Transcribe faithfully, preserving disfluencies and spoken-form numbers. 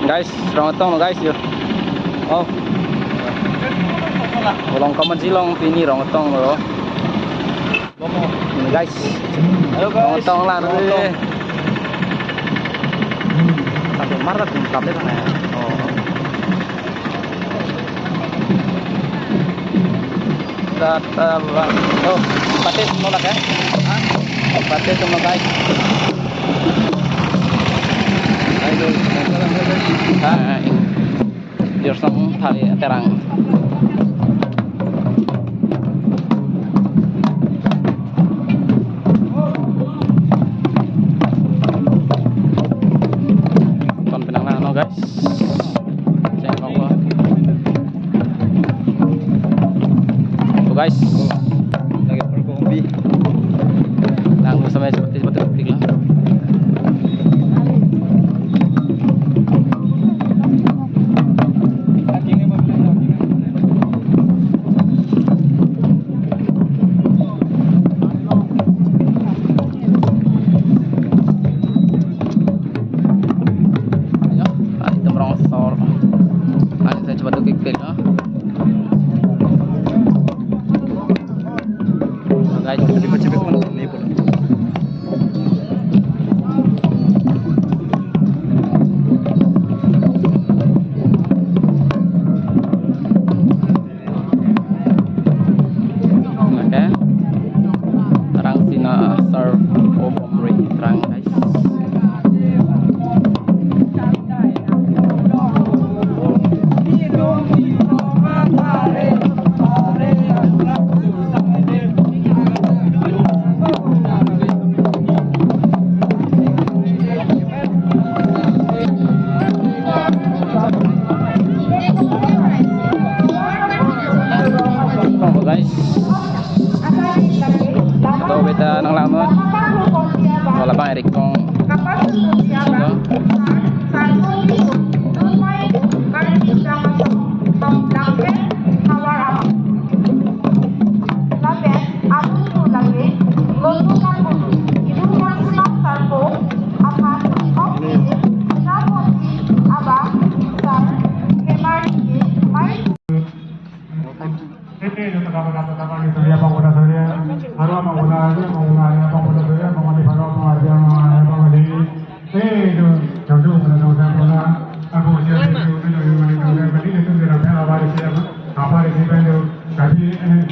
Guys, Rong Atong lo guys yo. Oh. Bolong kaman silong pini Rong Atong lo. Ini guys. Halo guys. Rong Atong lang. Rong Atong. Tapi marah pun kape sana ya. Oh. Tat, eh, oh, pati semua lah kan? Hah? Pati semua guys. Ayo, hah? Jor song thali terang. Ton penang lang no guys. Cek kok lo. Tuh guys. Lagi pergi kopi. Langsung sampai seperti seperti ketik lah. Ya, adik temrong sor. Adik saya coba tukik pil ya. Guys, di pacipik pun ini pun. Oke. Terang sina serve o bomri terang guys. Oh, guys. Atau beta nang lang no. Wala bang Eric kong. Sino? Lapen atum tu lake, Gotu Kangburu, itum Kangburu Sarpo, aphan ok ini, Senapati Abang, Sar, Kemar, Mai. Tete, joto kabar, kabar, kabar, di Surya, Bang Uda Surya, Arwa, Bang Uda Arya, Bang Uda Arya, Bang Uda Surya, Bang Adi Bharwa, Bang Arya, Bang Adi, eh, itu, jodoh, pada dong saya pernah, aku usia tujuh, tujuh, lima, lima, lima, tadi itu dia dapat apa di sini, apa di sini, itu, tapi, eh,